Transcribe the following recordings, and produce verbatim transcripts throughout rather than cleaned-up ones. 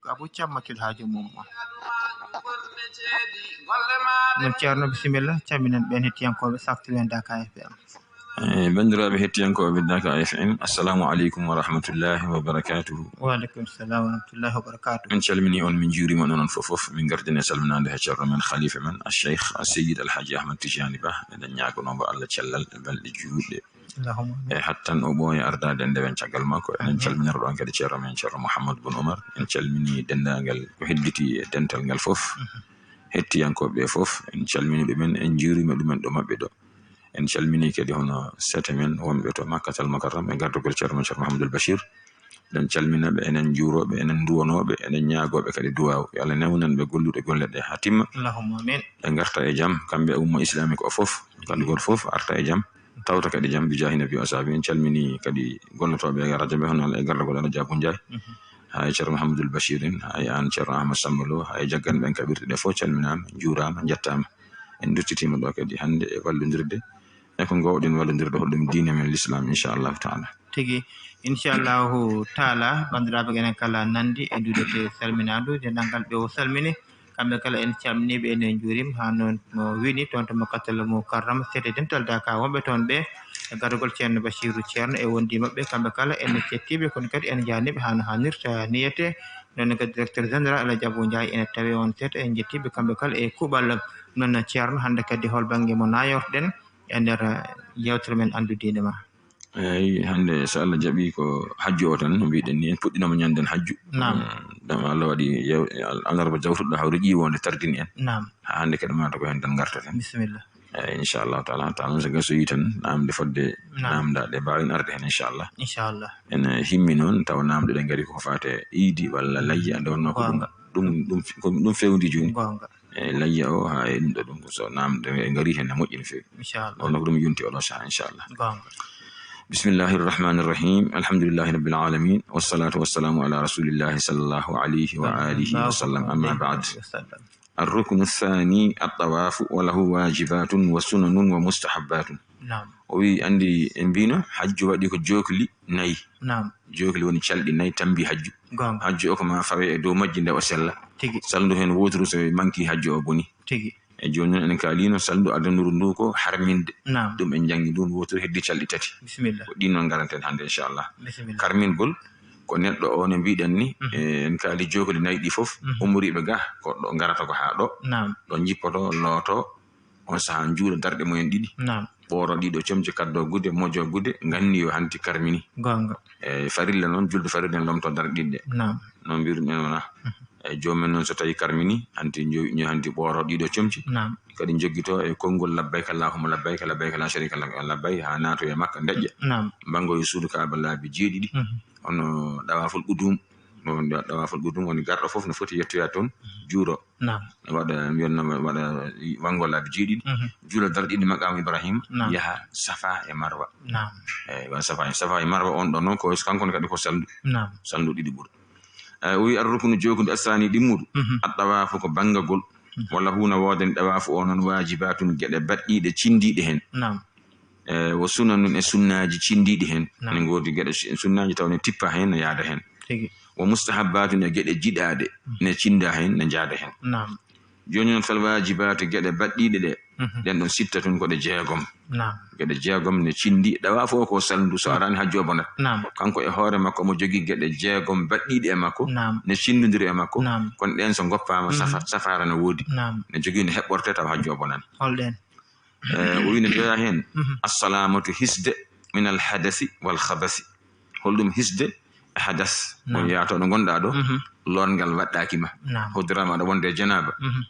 Abu Thiam Makil Haaju Mum. No Ceerno, bisimilla, calminen ɓeen hettiyankooɓe Saftu en Daka F M. Eh, banndiraaɓe hettiyankooɓe Daka F M, assalamu aleykum wa rahmatullahi wa barakatuhu. Wa aleykum salam wa rahmatullahi wa barakatuhu. En calmini on, min juurima noon on fof fof. Min gardini e salminaande he ceerno men, khalifa men, Cheikh Seyid Alhaji Ahmad Tijani Ba. Eɗen ñaaganoo mo Allah cellal e balɗe juutɗe. Allahumma amin. E hattan o ɓooya ardaade e ndewen caggal makko. Eɗen calminira ɗoon kadi ceerno men, ceerno Mouhamadou Boun Oumar. En calmini denndaangal ko hedditi e dental ngal fof. Hettiyankooɓe ɓe fof, en calmini ɗumen, en njuurima ɗumen ɗo maɓɓe ɗo. En calmini kadi hono sete men wonɓe to Makkatal Mukarram e gardagol ceerno men, ceerno Mouhamadoul Bachir. Eɗen calmina ɓe, enen njuurooɓe, enen nduwanooɓe, enen ñaagooɓe kadi duwaaw. Yo Allah newnan ɓe gollude golle ɗe haa timma. Allahumma amin. Ɓe ngarta e jam, kamɓe e umma islamique o fof, kala gooto fof arta e jam, tawta kadi jam, bi jaahi nabi o saabi. En calmini kadi gollotooɓe e radio ɓe, hono e gardagol Alhaji Abou Ndiaye, haa e ceerno Mouhamadoul Bachir en, haa e aan ceerno Ahmad Samba Lo, haa e jagganɓe en kaɓirɗe ɗe fof calminaama, njuuraama, njettaama. En nduttitiima ɗo kadi hannde e wallondirde e ko ngoowɗen wallondirde, hoɗum diine men l'islam, inchallahu taala. Tigi, inchallahu taala, banndiraaɓe, enen kala nanndi e duɗete salminaandu, denndaangal ɓe o salmini, kamɓe kala en calminiiɓe, enen njuuriima, haa noon mo wini toon to Makkatal Mukarram, sete dental Daka wonɓe toon ɓe, e gardagol ceerno Bachirou Ceerno e wondi maɓɓe, kamɓe kala en cettiiɓe, kono kadi en njaaniiɓe haa no haanirta niyete, noon kadi directeur général Alhaji Abou Ndiaye, ene tawi on sete, en njettiiɓe kamɓe kala e kuuɓal. Noon ceerno, hannde kadi hol bannge mo naayortoɗen e nder, eh, yeewtere men Anndu Diine Ma? Eeyi, hannde so Allah jaɓii ko hajju o tan, no mbiɗen ni, en puɗɗinooma ñanden hajju. Naam. Mm, ɗum Allah waɗi yew-, al-, alarba jawtuɗo hawri ƴiwonde tardini en. Naam. Haa hannde kadi mata ko heen tan ngartaten. Bisimilla. Eeyi, inchallahu taala, tawa noon so gasoyi tan, naamde fodde Naam. naamnda ɗe mbaawen arde heen, inchallah. Inchallah. Ene himmi noon, tawa naamnde ɗe ngari ko faate iidi walla layya, nde wonnoo ko ɗum, Goonga. ɗum, ɗum, ko ɗum fewndi jooni. Goonga. E layya o, haa e ɗum ɗo ɗum, ko so naamnde e ngari heen, ne moƴƴi no feewi. Inchallah. Wonnoo ko ɗum yonti oɗo saha, inchallah. Goonga. Bismillahi rahmani rahim. Alhamdulillahi rabbil alamin. Wassalatu wassalamu ala rasulillahi sallallahu alayhi wa alihi wa sallam. Amma ba'd. Wa sallam. Ar-ruknu thani at-tawafu wa lahu wajibatun wa sunanun wa mustahabbatun. Naam. O wi, anndi en mbino hajju waɗi ko jookli nayi. Naam. Jookli woni calɗi nayi tambi hajju. Goonga. Hajju o ko ma fawe e dow majji nde o sella. Tigi. Salndu heen wooturu so manki hajju o boni. Tigi. E jooni noon enen kaalino salndu adanuru ndu ko harminde. Naam. Ɗum en njanngi ndu wooturu heddi calɗi tati. Bisimilla. Ko ɗin noon ngaranten hannde inchallah. Bisimilla. Karmingol ko neɗɗo o no mbiɗen ni, Mhm. e, en kaali jookli nayi ɗi fof, Mhm. ummoriiɓe ga ko ɗo ngarata ko haa ɗo. Naam. Ɗo njippoto, looto, on saha njuuɗa darɗe mumen ɗiɗi. Naam. Ɓooro ɗiɗo comci, kaddo gude, mojo gude, nganni yo hanti karmini. Goonga. E farilla noon, julde farilla en lomto darɗe ɗiɗi ɗe. Naam. Noon mbiruɗen wona. Mhm. E joomum noon so tawi karmini, hanti njo-, njo-, hanti ɓooro ɗiɗo comci. Naam. Kadi joggito e konngol labbayka Allahumma labbayka, labbayka la sharika lak, labbayka, haa naato e Makka, ndeƴƴa. Naam. Mbango e suudu Kaaba laabi jeeɗiɗi. Mhm. Hono ɗawaaful qudum. Ɗum ɗo ɗawaaful qudum woni garɗo fof no foti yettoya toon, Mhm. juuro. Naam. Waɗa, mbiyon no waɗa wango laabi jeeɗiɗi. Mhm. Juula darɗe ɗiɗi maqaam Ibrahim, Naam. yaha Safa e Marwa. Naam. Eyi, wa Safa, Safa e Marwa on ɗon noon ko kanko ne kadi ko salndu. Naam. Salndu ɗiɗi ɓuri. Eyi, o wi ar-ruknu jookundi asaani ɗimmudu, Mhm. at-tawaafu ko banngagol. Mhm. Walla huuna wooden ɗawaafu o noon waajibaatun geɗe baɗɗiiɗe cinndiiɗe heen. Naam. E wo sunanun e sunnaaji cinndiiɗi heen. Naam. Ene ngoodi geɗe si-, sunnaaji taw ne tippa heen, ne yaada heen. Tigi. Wo mustahabbaatun e geɗe jiɗaaɗe, Mhm. ne cinnda heen, ne njaada heen. Naam. Jooni noon fal waajibaatu geɗe baɗɗiiɗe ɗe, Mhm. ɗen ɗon sittatun ko ɗe jeegom. Naam. Geɗe jeegom ne cinndi, ɗawaafu o ko salndu, so araani hajju o bonat. Naam. Kanko e hoore makko omo jogii geɗe jeegom baɗɗiiɗe e makko, Naam. ne cinndondiri e makko. Naam. Kono ɗen so ngoppaama, Mhm. safa-, safaara ne woodi. Naam. Ne jogii no heɓɓorte taw hajju o bonani. Hol ɗen? Eh, o wi no jeyaa heen, Mhm. assalaamatu hisde min al hadasi wal khabasi. Holɗum hisde e hadas? Naam. Woni yaato ɗo ngonɗaa ɗo, Mhm. loorngal waɗɗaaki ma. Naam. Hoddiraama aɗa wonde e janaaba. Mhm.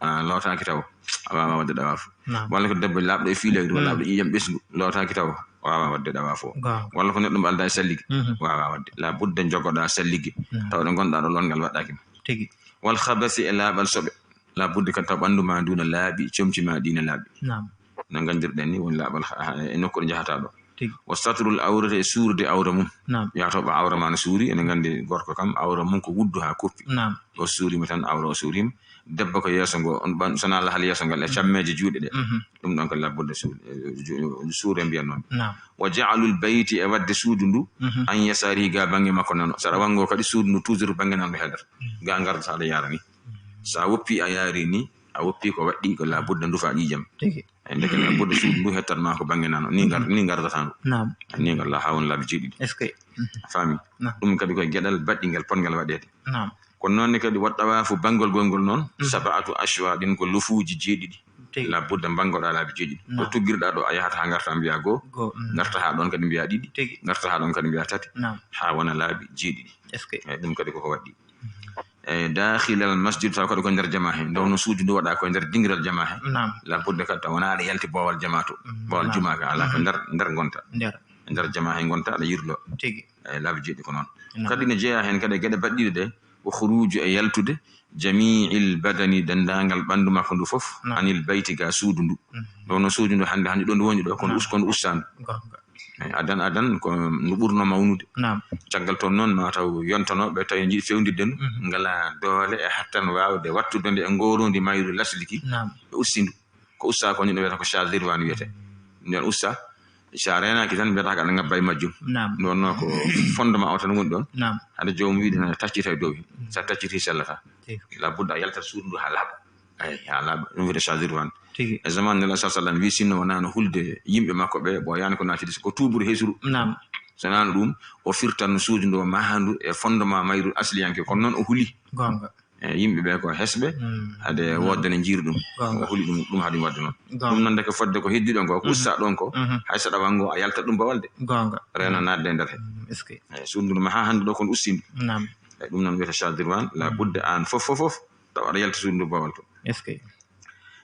A lootaaki taw, a waawaa waɗde ɗawaafu. Naam. Walla ko debbo laaɓɗo e fiileede, walla Mm. laaɓɗo ƴiiƴam ɓesngu, lootaaki taw, a waawaa waɗde ɗawaafu o. Goonga. Walla ko neɗɗo mo aldaa e sallige, Mhm. waawaa waɗde. La budda jogoɗaa sallige, Mhm. tawde ngonɗaa ɗo loorngal waɗɗaaki ma. Tigi. Wal khabasi e laaɓal soɓe. La budda kadi taw ɓanndu ma ndu na laaɓi, comci ma ɗi na laaɓi. Naam. No nganndirɗen ni woni laaɓal ha-, ha-, e nokku ɗo njahataa ɗo. Tigi. Wa satrul awrati, e suurude awra mum. Naam. Yahtoɓe awra ma no suuri, ene nganndi gorko kam, awra mum ko wuddu haa koppi. Naam. O suuriima tan, awra o suuriima. Debbo ko yeeso ngo, on ɓan-, so wonaa lahal yeeso ngal, e Mhm. cammeeje juuɗe ɗe. Mhm. Ɗum ɗon ko labbude suuɗe, eh, ju-, suure mbiyan noon. Naam. Wa ja'alul bayti, e waɗde suudu ndu, Mhm. an yasarihi, ga bannge makko nano. So aɗa wanngo kadi suudu ndu toujours bannge nano heedata. Mhm. Ga ngardata aɗa yaara ni. Mhm. So a woppi a yaari ni, a woppi ko waɗɗi ko labudde ndu fa ƴiiƴam. Tigi. Ay, ndeke labudde suudu ndu hettat ma ko bannge nano. Ni ngar-, Mhm. ni ngardata ndu. Naam. Ay, ni ngal la haa won laabi jeeɗiɗi. Est-ce que? Mhm. A faami? Naam. Ɗum kadi koye geɗal baɗɗingal potngal waɗeede. Naam. Kono noon ne kadi wa tawaafu banngol gongol noon, Mhm. sab'atu ashwaɗin ko lofuuji jeeɗiɗi. Tigi. Labudde mbanngoɗaa laabi jeeɗiɗi. Naam. Ɗo tuggirɗaa ɗo a yahata haa ngartaa mbiyaa goo, Goo, mm. ngartaa haa ɗoon kadi mbiyaa ɗiɗi, Tigi. ngartaa haa ɗoon kadi mbiyaa tati, Naam. haa wona laabi jeeɗiɗi. Est-ce que? Eyi, ɗum kadi koko waɗɗi. Mhm. E daakhilal masjid, taw kadi ko nder jamaa he. Nde wonno suudu ndu waɗaa ko e nder dingiral jamaa he. Naam. Labudde kadi taw wonaa aɗa yalti boowal jamaa to. Mm, Boowal naam. jumaa ka alaa ko Mhm. nder, nder ngonta. Nder. E nder jamaa he ngonta aɗa yirlo. Tigi. E laabi jeeɗiɗi ko noon. Naam. Kadi ne jeyaa heen kadi e geɗe baɗɗiiɗe ɗe, o khuruuju e yaltude, jami'il badani, denndaangal ɓanndu makko ndu fof, Naam. anil bayti ga suudu ndu. Mhm. Ɗo no suudu ndu hannde, hannde ɗo ndu woni ɗo, kono Naam. us-, kono ussaandu. Goonga. E adan, adan ko no ɓurno mawnude. Naam. Caggal toon noon ma taw yontanooɓe, tawi njiɗi fewndirde ndu, Mhm. ngala doole e hattan waawde wattude nde e ngoroondi mayru lasliki, Naam. ɓe ussi ndu. Ko usta ko ni ɗo wiyata ko Shazirwan wiyete. Nden usta, sa reenaaki tan mbiyata ko aɗa ngabba e majjum. Naam. Ɗum wonno ko fondement o tan woni ɗon. Naam. Hade joomum wiide tan taccita e dow he. Sa tacciti sellata. Tigi. Labudda a yaltat suudu ndu haa laaɓa. Eyi, haa laaɓa. Ɗum wiyete Shazirwan. Tigi. E zaman Nela sa sallam wi sinno wonano hulde yimɓe makko ɓe, ɓoyani ko naatide ko tuuburu hesuru. Naam. So wonano ɗum, o firtanno suudu ndu mahandu e fondement mayru asliyanke, kono noon o huli. Goonga. E yimɓe ɓe ko hesɓe, Mm. hade Mm. wodde ne jiiri ɗum. Goonga. O huli ɗum, ɗum haɗum wadde noon. Goonga. Ɗum noon ndeke fodde ko heddi ɗon ko, ko Mhm. usta ɗon ko, Mhm. hay saɗa wango a yalta ɗum bawal de. Goonga. Reena naatde e nder he. Mm, est-ce que? Eyi, suudu ndu ma haa hannde ɗo kono ustindu. Naam. Eyi, ɗum noon wiyata Shazirwan, la Mm. budda aan fof, fof, fof, tawa aɗa yalta suudu ndu bawal to. Est-ce que?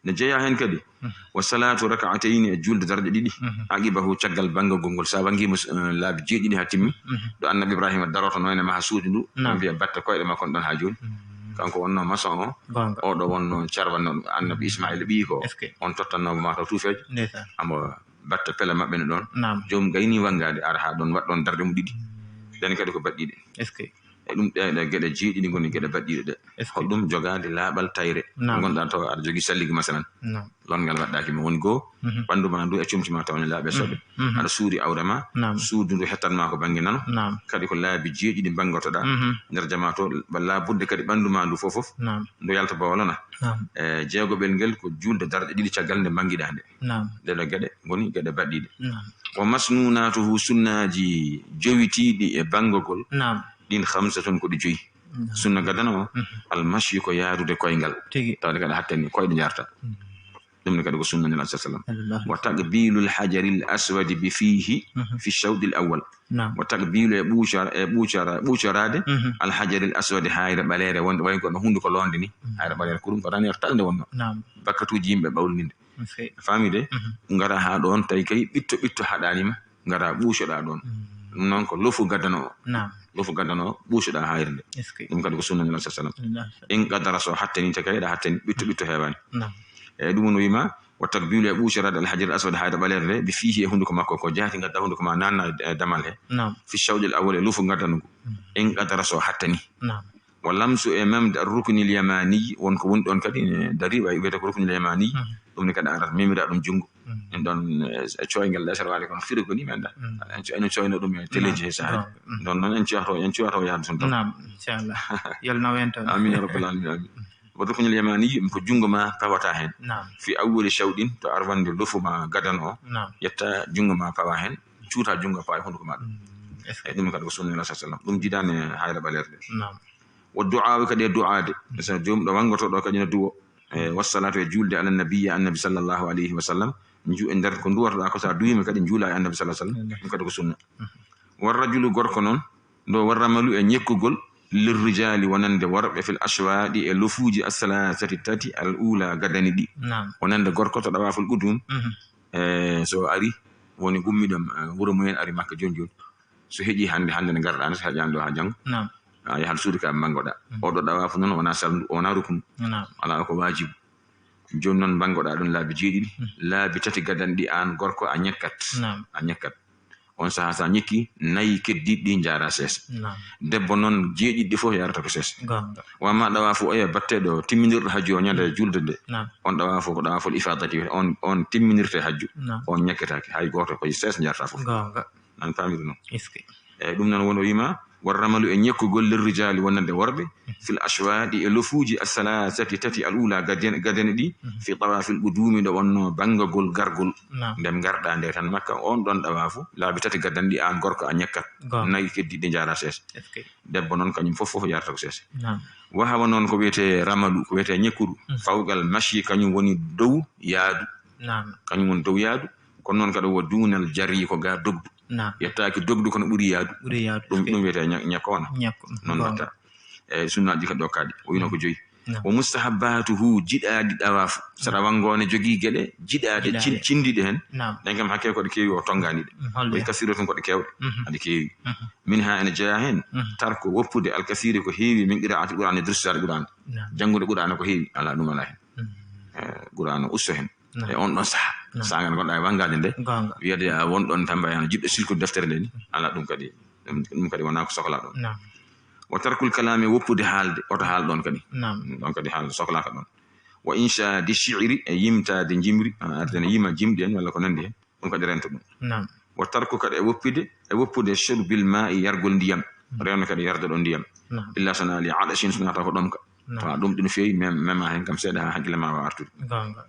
Ne jeyaa heen kadi, Mhm. wa salaatu rak'atayni, e juulde darɗe ɗiɗi, Mhm. aqibahu, caggal banngagol ngol. So a wanngii mo, eh, laabi jeeɗiɗi haa timmi, Mhm. ɗo Annabi Ibrahima daroto noon e maha suudu ndu, Naam. ɓe mbiya batte koyɗe makko on ɗon haa jooni. Mhm. Kanko wonno maçon o, Goonga. o ɗo wonno carwanno Annabi Ismaila ɓiyi ko, Est-ce que? on tottanno mo mataw tuufeejo. Ndeysaan. Amo batte pele maɓɓe ne ɗon. Naam. Joom gayni wanngaade ara haa ɗon waɗ ɗon darɗe mum ɗiɗi. Mhm. Ɗen kadi ko baɗɗiiɗe. Est-ce que? E ɗum ɗe, ɗe geɗe jeeɗiɗi ngoni geɗe baɗɗiiɗe ɗe. Est-ce que? Holɗum jogaade laaɓal tayre. Naam. Ngonɗaa taw aɗa jogii salligi masalan. Naam. Lonngal waɗɗaaki ma woni goo, Mhm. ɓanndu ma ndu e comci ma taw ne laaɓe soɓe. Mhm. Aɗa suuri awre ma, Naam. suudu ndu hettan ma ko bannge nano. Naam. Kadi ko laabi jeeɗiɗi mbanngotoɗaa. Mhm. Nder jamaa to, ba-, labudde kadi ɓanndu ma ndu fof fof. Naam. Ndu yalta bawalana. Naam. E jeegoɓel ngel ko juulde darɗe ɗiɗi caggal nde mbanngiɗaa nde. Naam. Ɗeɗo geɗe ngoni geɗe baɗɗiiɗe. Naam. Wa masnunatuhu, sunnaaji jowitiiɗi e banngogol, Naam. ɗin khamsatun ko ɗi joyi. Naam. Sunna gadano o, Mhm. almashi ko yaarude koyngal. Tigi. Tawde kadi hattani koyɗe njarta. Mhm. Ɗum ne kadi ko sunna Nelaɗo sallallahu alaihi wasallam. Sallallahu. Wa taqbilul hajaril aswadi bi fihi Mhm. fi shawdil awwal. Naam. Wa taqbilu e ɓuucara-, e ɓuucara-, ɓuucoraade Mhm. al hajaril aswadi, hayre ɓaleere wonde wayi kono hunnduko loonde ni. Mhm. Hayre ɓaleere ko ɗum ko tan yer taƴnde wonno. Naam. Bakkatuuji yimɓe ɓawlinde. Faami de? Mhm. Ngara haa ɗoon, tawi kay ɓitto ɓitto haɗaani ma, ngara ɓuucoɗaa ɗoon. Mhm. Ɗum noon ko lofu gaddano o. Naam. Lofu gaddano o, ɓuucoɗaa haayre nde. Est-ce que? Ɗum kadi ko sunna Nelaɗo sallallahu alaihi wasallam. Allahu akbar. In qadara, so hattani, te kay ɗa hattani, ɓitto ɓitto heewaani. Naam. Eyi, ɗum woni o wiima, wa takbilu e ɓuucoraade al hajar al aswad, hayre ɓaleere nde, bi fiihi, e hunnduko makko, ko jaati ngadda hunnduko ma, naanna e damal he. Naam. Fi shawdil awwal, e lofu gaddano ngu. Mhm. In qadara, so hattani. Naam. Wa lamsu e memde ar ruknil yamani, won ko woni ɗoon kadi, ne dari, way wiyete ko ruknil yamani, Mhm. ɗum ne kadi arata memira ɗum junngo. Mhm. En ɗoon, eh, e cooyngal ɗe, aɗa waawi kono firi ko ni men da. Mhm. En co-, en cooyno ɗum e teleji he sahaji. Naam. Mhm. Ɗoon noon en cuwato, en cuwato yahde toon tan. Naam, inchallah. Yol naw en toon. Amin ya rabbal alamin, amin. Wa ruknil yamani, ko junngo ma pawata heen. Naam. Fi awwali shawdin, to arwande lofu ma gadan o, Naam. yetta junngo ma pawa heen, cuuta junngo pawa e hunnduko ma ɗum. Mhm. Est-ce que? E ɗum kadi ko sunna Nelaɗo sallallahu alaihi wasallam. Ɗum jiidaani hayre ɓaleere nde. Naam. Wa du'a kadi e du'aade. Sa joom ɗo wanngoto ɗo kadi no duwo. E wassalatu e juulde ala nabiyyi, annabi sallallahu alaihi wasallam. Ju-, e nder ko duwatoɗaa ko sa duwiima kadi njuula e annabi sallallahu alaihi wasallam. Ɗum kadi ko sunna. Mhm. Wa rajulu gorko noon, ɗo wa ramalu e ñekkugol, lirrijali wonande worɓe fil ashwaɗi e lofuuji assalasati tati al ula gadani ɗi. Naam. Wonande gorko to ɗawaful qudum. Mhm. E so ari, woni gummiɗo, e, wuro mumen ari Makka jooni jooni. So heƴi hannde, hannde ne ngarɗaa, so heƴaani ɗo haa janngo. Naam. A yahat suudu ka manngoɗaa. Mm. Oɗo ɗawaafu noon wonaa salndu, wonaa ruknu. Naam. Alaa ko waajibu. Jooni noon manngoɗaa ɗum laabi jeeɗiɗi, Mm. laabi tati gadanɗi aan gorko a ñekkat. Naam. A ñekkat. On sahaa so a ñekki, nayi keddiiɗi ɗi njaara seesa. Naam. Debbo noon, jeeɗiɗi ɗi fof yarata ko seesa. Goonga. Wa ammaa ɗawaafu oya batteɗo timminirɗo hajju o ñande julde nde. Naam. On ɗawaafu ko ɗawaaful ifaadati wiyete, on, on timminirte hajju. Naam. On ñekketaake, hay gooto, ko seesa njarata fof. Goonga. An paamiri noon. Est-ce que? Eyyi, ɗum noon woni o wiima, war ramalu e ñekkugol lirrijaali wonande worɓe, fil ashwaɗi e lofuuji, as-salaasati tati, al ula gaden-, gadene ɗi, fi tawaafil qudumi ɗo wonno banngagol gargol. Naam. Ndem ngarɗa nde tan Makka, on ɗon ɗawaafu, laabi tati gadanɗi an gorko a ñekkat. Goonga. Nayi keddiiɗi njaara seesa. Est-ce que? Debbo noon kañum fof, fof yarata ko seesa. Naam. Wa hawa noon ko wiyetee ramalu, ko wiyetee ñekkudu, fawqal mashi kañum woni dow yaadu. Naam. Kañum woni dow yaadu, kono noon kadi wa duunal jari ko ga dogdu. Naam. Yettaaki dogdu kono ɓuri yaadu. Ɓuri yaadu. Ɗum, ɗum wiyetee ña-, ñakko wona. Ñakko. Noon watta. E sunnaaji kadi ɗo kadi, o wino ko joyi. Naam. Wa mustahabbatuhu, jiɗaaɗi ɗawaafu. Saɗa wanngo ne jogii geɗe jiɗaaɗe, cin-, cindiiɗe heen. Naam. Ɗen kam hakke ko ɗe keewi o tonngaani ɗe. Mm, holɗe? Wa kasiratun ko ɗe keewɗe. Mhm. Aɗe keewi. Mhm. Min ha ene jeyaa heen. Mhm. Tarko woppude al kasiri ko heewi min qiraati Qur'aani, dursaade Qur'aana. Naam. Janngude Qur'aana ko heewi. Alaa ɗum alaa heen. Mhm. E, Qur'aana usto heen. Naam. E on ɗon saha. Naam. Saha ngal gonɗa e wanngaade nde. Goonga. Wiyade a won ɗon tan mbayano jiɗɗo silkude deftere nde ni. Alaa ɗum kadi. Ɗum, ɗum kadi wonaa ko sohlaa ɗon. Naam. Wa tarkul kalaami, woppude haalde, oto haal ɗon kadi. Naam. Ɗon kadi haalde sohlaaka ɗon. Wa inshaadi shi'ri, e yimtaade njimri, a, arde ne yima jimɗi en walla ko nanndi heen, ɗum kadi rento ɗum. Naam. Wa tarku kadi e woppude, e woppude shurbil maa'i, yargol ndiyam. Mm. Rewno kadi yarda ɗon ndiyam. Naam. Illa so naa li adashin, so naata ko ɗomka. Naam. Tawa ɗum ɗum feewi, mem-, mema heen kam seeɗa haa hakkille ma waawa artude. Goonga.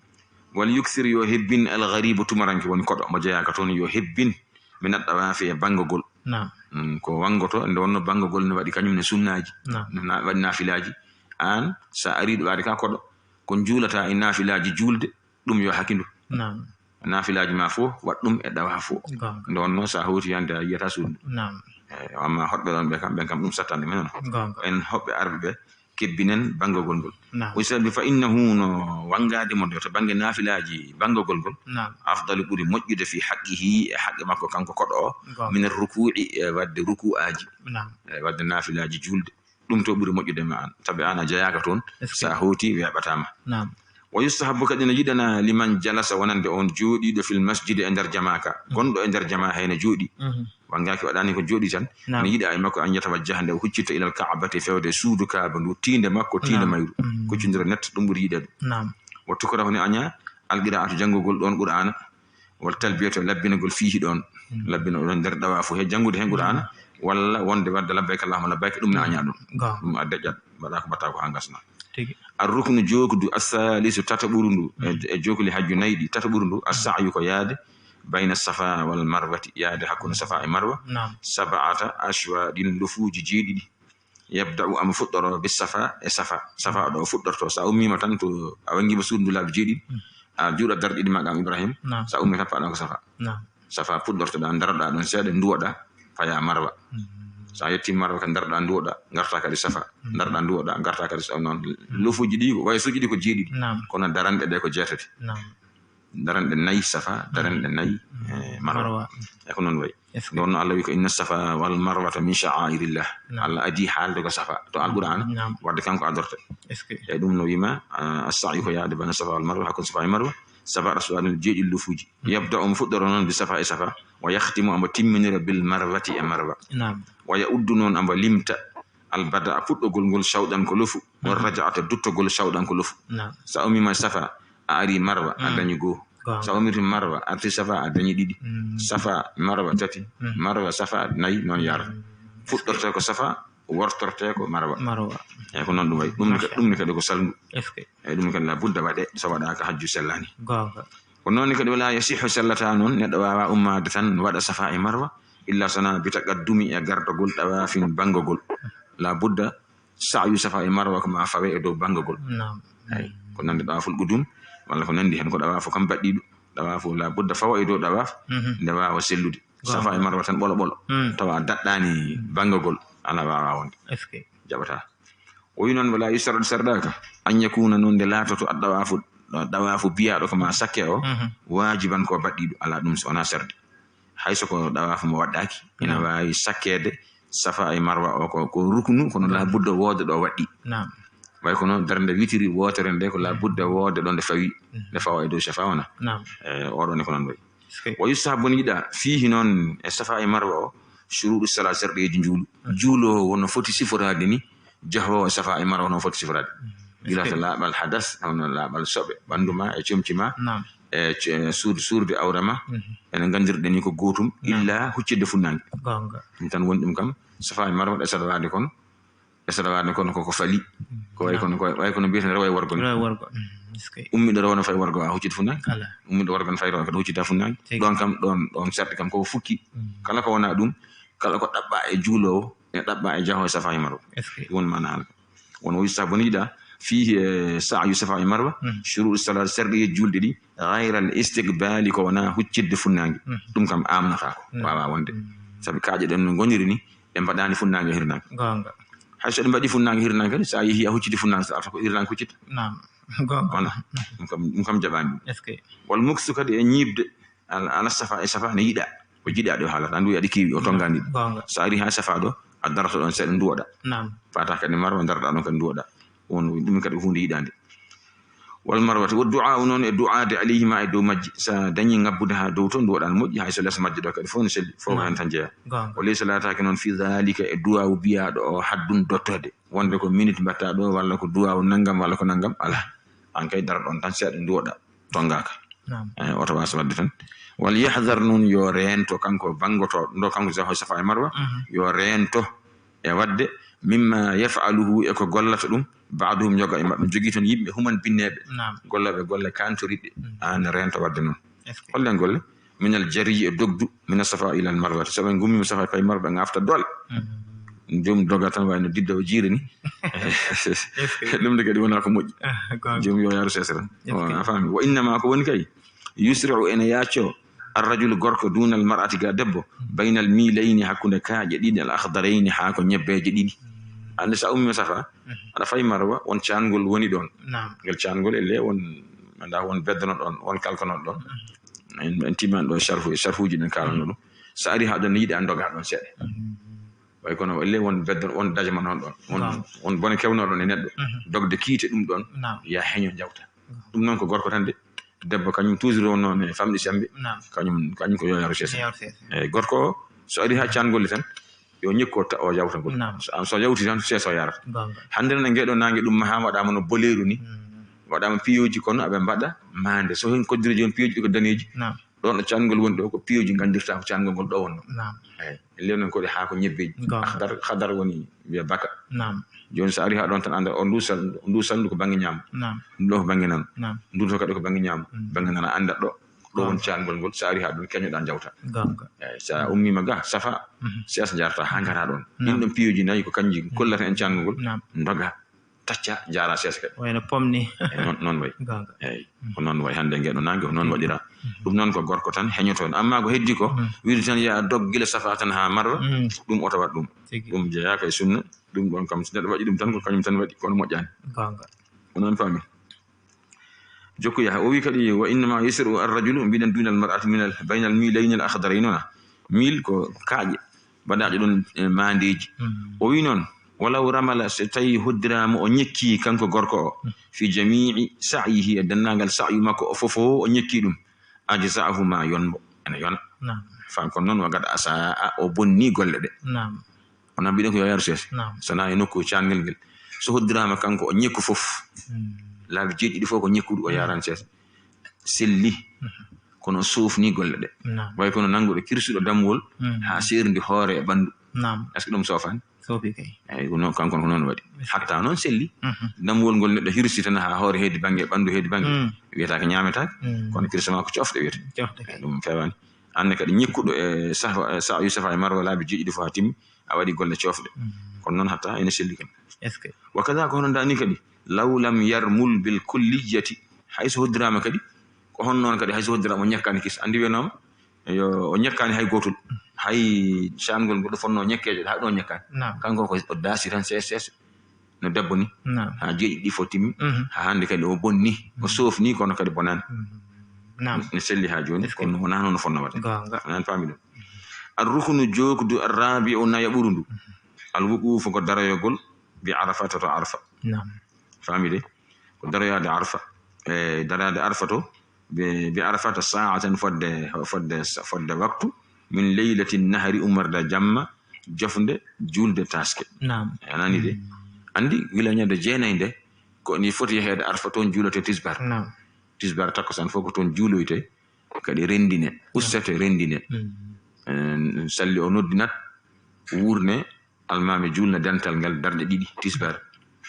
Wal yuksir, yo hebbin, al gharibu, tumaranke woni koɗo mo jeyaaka toon, yo hebbin min at-tawaafi, e banngagol. Naam. Mm, ko wanngoto, nde wonno banngagol ne waɗi kañum ne sunnaaji. Naam. Na-, waɗi naafilaaji. Aan, so a arii ɗo waade ka koɗo, ko njuulata e naafilaaji juulde, ɗum yo hakindu. Naam. Naafilaaji ma fof, waɗ ɗum e ɗawaafu o. Goonga. Nde wonno so a hawti hannde a yiyata suudu. Naam. Eey, amma hoɗɓe ɗon ɓe kam, ɓen kam ɗum sattani men on. Goonga. En hoɗɓe arɓe ɓe, kebbinen banngagol ngol. Naam. O sabi fa innahu, no wanngaade mo nde to bannge naafilaaji banngagol ngol. Naam. Afdalu, ɓuri moƴƴude, fi haqqihi, e haqqe makko kanko koɗo o. Goonga. Min rukuu'i, e waɗde rukuu'aaji. Naam. E waɗde naafilaaji juulde. Ɗum to ɓuri moƴƴude ma aan. Sabi aan a jeyaaka toon. Est-ce que? So a hawti weeɓataa ma. Naam. Wa yustahabbu, kadi no yiɗanaa, liman jalasa, wonande on jooɗiiɗo, fil masjidi, e nder jamaa ka. Mm. Gonɗo e nder jamaa hee no jooɗii. Mhm. Wanngaaki waɗaani ko jooɗii tan. Naam. No yiɗaa e makko an yatawajjaha, nde o huccitto, ilal Ka'bati, fewde suudu Kaaba ndu, tiinde makko, tiinde mayru. Mm. Kuccondira net, ɗum ɓuri yiɗeede. Naam. Wa tukrahu, no añaa, al qira'atu, janngugol ɗoon Qur'aana, wal talbiyatu, labbinagol, fiihi, ɗoon. Mm. Labbina ɗoon nder ɗawaafu he, janngude heen Qur'aana, walla wonde waɗde labbayka Allahumma labbayka, ɗum no añaa ɗum. Goonga. Ɗum a deƴƴat, mbaɗa ko mbaɗata ko haa ngasna. Tigi. Ar ruknu, jookdu, as-saalisu, tataɓuru ndu, e, e jookli hajju nayi ɗi, tataɓuru ndu, as-sa'yu, ko yaade, bayna Safa wal Marwati, yaade hakkunde Safa e Marwa, naam, sab'ata ashwaɗin, lofuuji jeeɗiɗi. Yabda'u, omo fuɗɗoro, bis Safa, e Safa. Safa ɗo o fuɗɗorto. So a ummiima tan to a wanngiima suudu ndu laabi jeeɗiɗi, mm, a juuɗa darɗe ɗiɗi maqaam Ibrahim, naam, so a ummii tan paɗa ko Safa. Naam. Safa puɗɗortoɗaa, ndaroɗaa ɗon seeɗa, nduwoɗaa, payaa Marwa. Mm. So a yettii Marwa kadi, ndaroɗaa, nduwoɗaa, ngartaa kadi Safa. Mm. Ndaroɗaa, nduwoɗaa, ngartaa kadi so noon. Mm. Lofuuji ɗi, waysuuji ɗi ko jeeɗiɗi. Naam. Kono daranɗe ɗe ko jeetati. Naam. Daranɗe nayi Safa, daranɗe nayi, mm, eh, Marwa. Marwa. E ko noon wayi. Est-ce que? Nde wonno Allah wi ko, "Inna Safa wal Marwata min sha'airillah." Naam. Allah adii haalde ko Safa to Alqur'aana, naam, wadde kanko adorte. Est-ce que? E ɗum no wiima, ah, as-sa'yu ko yaade bayna Safa wal Marwa, hakkunde Safa e Marwa, sab'ata ashwaɗin, jeeɗiɗi lofuuji. Mm. Yabda'u, omo fuɗɗoro noon bi Safa e Safa, wa yakhtimu, omo timminira bil Marwati, e Marwa. Naam. Wa ya'uddu, noon omo limta, al bada'a, puɗɗogol ngol, shawɗan, ko lofu, wal, mhm, raja'ata, duttogol, shawɗan, ko lofu. Naam. So a ummiima Safa, a arii Marwa, a, mm, dañi goo. Goonga. So a ummiti Marwa, arti Safa, a dañi ɗiɗi. Mm. Safa, Marwa tati, mm, Marwa, Safa nayi, noon yaarata. Mm. Fuɗɗortee ko Safa, wortortee ko Marwa. Marwa. Eyi, ko noon ɗum wayi. Ɗum ne ka-, masha Allah, ɗum ne kadi ko salndu. Est-ce que? Eyi, ɗum ne kadi la budda waɗee, so waɗaaka hajju sellaani. Goonga. Ko noon ne kadi, wala yasihu, sellataa noon, neɗɗo waawaa ummaade tan waɗa Safa e Marwa, illa so wonaa bi taqaddumi, e gardagol, ɗawaafin, banngagol. La budda sa'yu Safa e Marwa ko ma fawe e dow banngagol. Naam. Eyi, ko nanndi ɗawaaful qudum, walla ko nanndi heen, ko ɗawaafu kam baɗɗiiɗo. Ɗawaafu la budda fawa e dow ɗawaaf, mhm, nde waawa sellude. Goonga. Safa e Marwa tan ɓolo ɓolo, mm, tawa a daɗɗaani, mm, banngagol, alaa waawaa wonde. Est-ce que? Jaɓataa. O wi noon, wala yustaradu, sarɗaaka, an yakuna, noon nde laatoto, ad dawaafu, dawaafu biyaaɗo ko ma sakke o, mhm, waajiban, ko baɗɗiiɗo, alaa ɗum so wonaa sarde. Hay so ko dawaafu mo waɗɗaaki, ina, mm, waawi sakkeede Safa e Marwa o ko, ko ruknu, kono, mm, la budda wooda ɗo waɗɗi. Naam. Way kono darnde witiri wootere nde ko la, mm, budda wooda ɗo nde fawi, mm, nde fawa e dow Safa wona. Naam. E, oɗo ne ko noon wayi. Wa yustahabu, no yiɗa, fiihi noon e Safa e Marwa o, shuruuɗu salaa, sarɗeeji juulu. Juuloowo no foti siforaade ni jahoowo e Safa e Marwa no foti siforaade. Gila to laaɓal hadas, hono laaɓal soɓe ɓanndu ma e comci ma, e suudu, suurde awra ma, ene nganndirɗen ni ko gootum, illa huccitde funnaange. Ɗum tan woni ɗum kam, Safa e Marwa ɗe saɗa waade kono, ɗe saɗa waade kono koko fali. Ko way kono, ko way kono mbiyeten rewa e worgo ni. Ummiɗo rewa no fay worgo a huccita funnaange. Ummiɗo worgo no fay rewa kadi huccita funnaange. Ɗoon kam, ɗoon, ɗoon sarɗi kam koko fukki. Kala ko wona ɗum, kala ko ɗaɓɓa e juuloowo, ene ɗaɓɓa e jahoowo e Safa e Marwa. Ɗum woni maana haala. Won o yustahabu, no yiɗa, fiihi e sa'yu Safa e Marwa, shuruuɗu salaa, sarɗeeji juulde ɗi, gayral istiqbaali, ko wona huccitde funnaange. Ɗum kam aamnotaako, waawa wonde. Sabi kaaƴe ɗen no ngoniri ni, ɗe mbaɗaani funnaange e hirnaange. Hay so ɗe mbaɗi funnaange e hirnaange kadi, so a yehi a hucciti funnaange, so arta ko hirnaange huccita. Wona, ɗum kam, ɗum kam jaɓaani ɗum. Wal muksu kadi e ñiiɓde, ala, ala Safa e Safa ne yiɗa. Ko jiɗaaɗo o haalata, anndi aɗa keewi, o tonngaani ɗum. So ari haa Safa ɗo, a daroto ɗoon seeɗa nduwoɗa. Faata kadi Marwa, daroɗa ɗoon kadi nduwoɗa. Won ɗum kadi ko huunde yiɗaande. Wal Marwati, wa du'aa'u noon e du'aade alayhima e dow majji. So a dañi ngabbude haa dow to, nduwoɗa no moƴƴi, hay so les majje ɗo kadi fof no selli, fof ko heen tan jeyaa. O laysa laataake noon fi dhalika e du'aa'u biyaaɗo o haddun dottoode. Wonde ko minute mbaɗta ɗo, walla ko du'aa'u nanngam, walla ko nanngam, alaa. Aan kay daro ɗoon tan seeɗa nduwoɗa. Tonngaaka. Eyi, oto waas waɗde tan. Wal yahdar noon yo reento kanko banngotooɗo, ndo kanko Safa e Marwa, yo reento e waɗde mimma yaf'aluhu e ko gollata ɗum, ba'duhum yoga e maɓɓe. Jogii toon yimɓe human binneeɓe, gollooɓe golle kantoriɗɗe. Aan reento waɗde noon. Hollen golle? Minal jaryi e dogdu, mina Safa ilal Marwati. So ɓe ngummiima Safa e Marwa, ɓe ngafta doole. Joom doga tan wayno diddo o jiiri ni. Ɗum de kadi wona ko moƴƴi. Joom yo yaaru sesere. A faami? Wa innama ko woni kay, yusri'u ene yaaco arrajulu gorko dunal mar'ati ga debbo, baynal miilayni hakkunde kaaƴe ɗiɗi al akhdarayni haa ko ñebbeeje ɗiɗi. Annde so a ummiima Safa, aɗa fayi Marwa, won caangol woni ɗoon. Ngel caangol e le won, annda won beddono ɗoon, won kalkono ɗoon. En, en timan ɗo sarfu, sarfuuji ɗen kaalano ɗum. So ari haa ɗoon ne yiɗa doga ɗoon seeɗa. Way kono elle won beddo, won dajama noon ɗoon. Won, won bone kewno ɗoon e neɗɗo. Dogde kiite ɗum ɗoon. Ya heño jawta. Ɗum noon ko gorko tan de. Debbo kañum toujours won noon e famɗi sembe. Kañum, kañum ko yo yaaru sese. Eyi, gorko o, so ari haa caangol tan, yo ñikko ta-, o yawta ngol. So, so yawti tan, seeso yarata. Hannde noon e ngeɗo naange ɗum maha waɗama no boleeru ni. Waɗama piyoji kono aɓe mbaɗa maande. So hen koddiri jooni piyoji ɗi ko daneeji. Ɗoon ɗo caangol woni ɗo, ko piyoji nganndirta ko caangol ngol ɗo wonno. Eyi, en lewnan koɗe haa ko ñebbeeji. Akhdar, khadar woni mbiya baka. Jooni so ari haa ɗoon tan annda o ndu sal-, ndu salndu ko bannge ñaamo. Ɗum ɗo ko bannge nano. Ndu to kadi ko bannge ñaamo. Bannge nano annda ɗo. Ɗo woni caangol ngol, so ari haa ɗoon keñoɗa jawta. Eyi, so a ummiima ga, Safa, seesa njarta haa ngara ɗoon. Ɗin ɗon piyoji nayi ko kanji kollata en caangol ngol. Doga. Tacca, jaara seesa kadi. Wayno pom ni. Eyi, noon, noon wayi. Eyi, ko noon wayi hannde ngeɗo naange, ko noon waɗira. Ɗum noon ko gorko tan heñoto. Amma ko heddi ko, wiide tan ya dog gila Safa tan haa Marwa, ɗum oto waɗ ɗum. Ɗum jeyaaka e sunna. Ɗum ɗon kam, so neɗɗo waɗi ɗum tan, ko kañum tan waɗi, kono moƴƴaani. Ko noon faami. Jokku yaha. O wi kadi, wa innama yusri'u arrajulu, mbiɗen dunal mar'ati minal, baynal miilayni al akhdarayni. Miil ko kaaƴe. Mbaɗaaɗo ɗum, e, maandeeji. O wi noon, walaw ramala, so tawi hoddiraama o ñekki kanko gorko o, fi jami'i sa'yihi, e denndaangal sa'yu makko o fof o, o ñekki ɗum, ajza'ahu, ma yonmo, ene yona. Fam kon noon, wa qad asa'a, o bonni golle ɗe. Wona mbiɗen ko yo yaaru seesa. So wonaa e nokku caangel ngel. So hoddiraama kanko o ñekku fof, laabi jeeɗiɗi fof ko ñekkuɗo o yaarani seesa. Selli. Kono o soofni golle ɗe. Way kono nannguɗo kirsuɗo dammuwol haa seerndi hoore e ɓanndu. Est-ce que ɗum soofaani? Soofi kay. Eyi, ko noon, kanko ko noon waɗi. Hatta noon selli. Dammuwol ngol neɗɗo hirsi tan haa hoore heedi bannge, ɓanndu heedi bannge. Wiyata ko ñaametaake. Kono kirsa ma ko cofɗe wiyata. Cofɗe kay. Eyi, ɗum feewaani. Aan ne kadi ñekkuɗo e Safa, e Sa'yu Safa e Marwa laabi jeeɗiɗi fof haa timmi, a waɗi golle cofɗe. Kono noon hatta ene selli kadi. Est-ce que? Wa kaza ko hono ndaa ni kadi, law lam yarmul bil kulliyati, hay so hoddiraama kadi, ko hono noon kadi, hay so hoddiraama o ñakkaani kis. Anndi wiyanooma, yo o ñakkaani hay gootol. Hay caangol ngol ɗo fotnoo ñakkeede, hay ɗo o ñakkaani. Kanko ko o daasi tan sees sees, no debbo ni. Haa jeeɗiɗi ɗi fof timmi, haa hannde kadi o bonni, o soofni, kono kadi bonaani. Ne selli haa jooni, kono wonaa noon no fotnoo waɗde. Wonaa faami ɗum. Ar ruknu jookdu, ar rabi'u nayaɓuru ndu. Al wuqufu ko daroyogol, bi Arafata to Arfa. Faami de? Ko daroyaade Arfa. E daroyaade Arfa to, Ɓe, ɓe Arafata saatan fodde, fodde, fodde waktu, min leylatin nahari, ummorde jamma, jofnde, juulde taaske. Naam. A nani de? Anndi, gila ñande jeenay nde, ko ni foti yeheede Arfa, toon juulote tisbar. Naam. Tisbar, takkusaan fof ko toon juuloyte, kadi renndine, ussete, renndine. Mm. En, salli o noddinat, wuurne, almaami juulna dental ngal darɗe ɗiɗi, tisbar.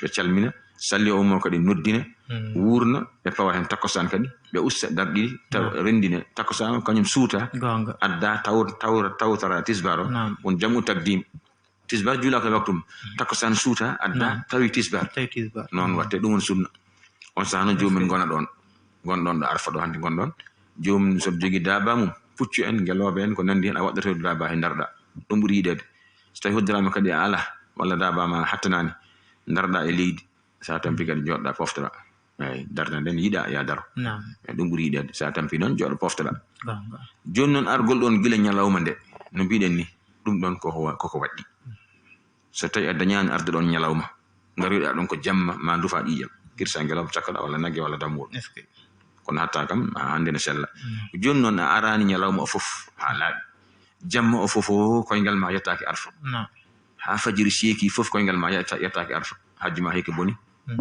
Ɓe calmina, salli o ummo kadi noddine, mm, wuurna, ɓe pawa heen takkusaan kadi, ɓe usta darɗe ɗiɗi, taw, naam, renndine, takkusaan o kañum suuta, goonga, adda, taw-, taw-, tawtora tisbar o, naam, won jamu takdim. Tisbar juula ko e waktu mum. Takkusaan suuta, adda, naam, tawi tisbar. Tawi tisbar. Noon watte, ɗum woni sunna. On sahaa noon, joomum en ngona ɗoon. Ngon ɗoon ɗo Arfa ɗo hannde ngon ɗoon. Joomum so jogii daaba mum, puccu en, ngelooba en, ko nanndi heen, a waɗɗoto daaba he ndarɗa. Ɗum ɓuri yiɗeede. So tawi hoddiraama kadi a alaa, walla daaba ma hattanaani, ndarɗa e leydi. So a tampi kadi jooɗɗa, poftoɗa. Eey, darnde nden yiɗa ya daro. Naam. Eey, ɗum ɓuri yiɗeede. So a tampi noon, jooɗo poftoɗa. Goonga. Jooni noon argol ɗoon gila ñalawma nde, no mbiɗen ni, ɗum ɗoon koko wa-, koko waɗɗi. So tawi a dañaani arde ɗoon ñalawma, ngaroyɗa ɗoon ko jamma, ma ndufa ƴiiƴam, kirsa ngelooba cakkoɗa walla nagge walla dammuwol. Est-ce que? Kono hatta kam, a hannde ne sella. Mm. Jooni noon a araani ñalawma o fof haa laaɓi. Jamma o fof o koyngal ma yettaaki Arfa. Naam. Haa fajiri seeki fof koyngal ma yetta-, yettaaki Arfa. Hajju ma heke boni. Mm.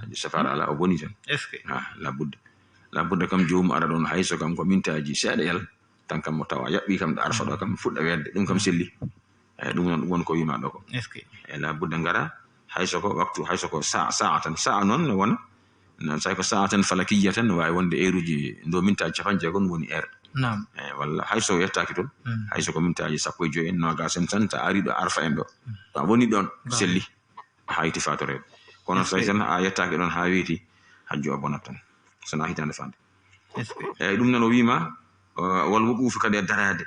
Hajju safar ala o boni tan. Est-ce que? Ha, labudde. Labudde kam joomum ara ɗoon hay so kam ko mintaaji seeɗa yal. Tan kam mo tawa yaɓɓi kam ɗo Arfa ɗo kam fuɗɗa weetde. Ɗum kam selli. Eey, ɗum noon ɗum woni ko wiima ɗo ko. Est-ce que? Eey, labudde ngara hay so ko waktu, hay so ko sa-, sa'a tan. Sa'a noon ne wona, no, so tawi ko sa'a tan falakiyya tan, no waawi wonde eeruji ndo mintaaji capanɗe jeegom woni heure. Naam. Eey, walla hay so yettaaki toon, mm, hay so ko mintaaji sappo e joy en, noogas en tan, ta ari ɗo Arfa en ɗo. Mm. To a woni ɗoon, naam, selli. A hayti faatoreede. Kono so tawi tan a yettaaki ɗoon haa weeti, hajju o bonat tan. Sonaa hitaande faande. Est-ce que? Eey, ɗum noon o wiima, uh, wal wuquufu kadi e daraade.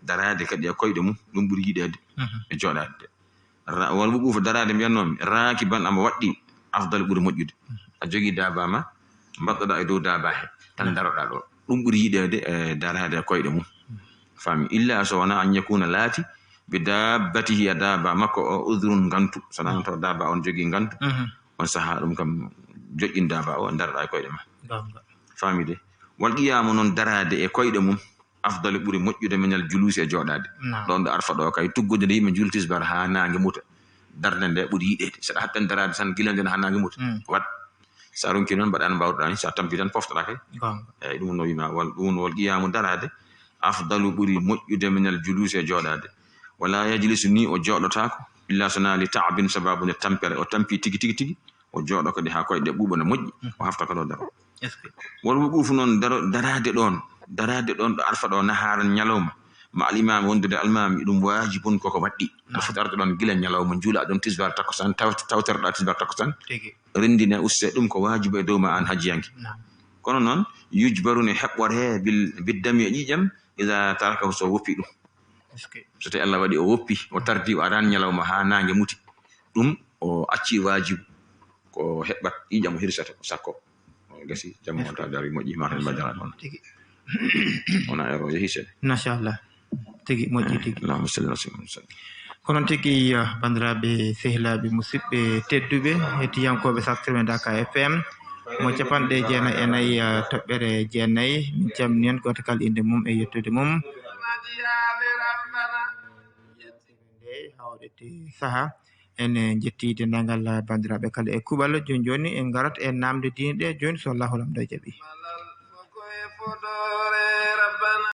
Daraade kadi e koyɗe mum, ɗum ɓuri yiɗeede, mhm, e jooɗaade de. Ra-, wal wuquufu daraade mbiyatnoomi, raakiban ama waɗɗi, afdal ɓuri moƴƴude. Mhm. A jogii daaba ma, mbaɗɗoɗaa e dow daaba he, tan, mhm, daroɗaa ɗo. Ɗum ɓuri yiɗeede e daraade e koyɗe mum. Mhm. Faami. Illa so wonaa an yakuna laati, bi dabbatihi, a daaba makko o, udhrun, ngantu. So wonaa, mhm, taw daaba on jogii ngantu, mhm, on sahaa ɗum kam joƴƴin daaba o, daroɗaa e koyɗe ma. Goonga. Faami de. Wal qiyaamu noon daraade e koyɗe mum, afdalu ɓuri moƴƴude minal juluusi e jooɗaade. Naam. Ɗoon ɗo Arfa ɗo kay tuggude nde yimɓe njulti tisbar haa naange muta. Darnde nde ɓuri yiɗeede. So aɗa hattani daraade tan gila nden haa naange muta. Mm. Waɗ. So a ronki noon mbaɗa no mbaawruɗaa ni, so a tampi tan poftoɗaa kay. Goonga. Eey, ɗum no wiima wal, ɗum wal qiyaamu daraade. Afdalu ɓuri moƴƴude minal juluusi e jooɗaade. Wala yajlisu ni o jooɗotaako. Illa so naali ta'bin sababu nde tampere. O tampi tigi, tigi, tigi. O jooɗo kadi haa koyɗe ɓuuɓa no moƴƴi. Mm. O hafta kadi o daro. Est-ce que? Wal wuquufu noon daro-, daraade ɗoon, daraade ɗoon ɗo Arfa ɗo nahaaran ñalawma, ma al imaami wondude almaami, ɗum waajibun koko waɗɗi. Naam. Aɗa foti arde ɗoon gila ñalawma, njuula ɗoon tisbar takkusaan, taw-, tawtoreɗaa tisbar takkusaan. Tigi. Renndine usse, ɗum ko waajibu e dow ma aan hajjiyanke. Naam. Kono noon, yujbaru ne heɓɓoree bil, biddami e ƴiiƴam, iza tarakahu so woppi ɗum. Est-ce que? So tawi Allah waɗi o woppi, o tardi, o araani ñalawma haa naange muti, ɗum o acci waajibu. Ko heɓɓat ƴiiƴam o hirsata ko sakko. O gasi, jamma on ta dari moƴƴi, ma tan mbadara ɗon. Tigi. Wona ero yehi seeɗa. Machallah. Tigi moƴƴi tigi. Allahumma salli ala sayyidina Muhammad. Kono tigi, ah, banndiraaɓe, sehilaaɓe, musidɓe tedduɓe, hettiyankooɓe Saktoro Dakar F M, mo capanɗe jeenayi e nayi, ah, toɓɓere jeenayi, min calmini on gooto kala innde mum e yettude mum. Nde hawɗete saha, en njetti denndaangal banndiraaɓe kala e kuuɓal. Jooni jooni en ngarat e naamnde diine ɗe. Jooni so Allahu Lamɗo jaɓi.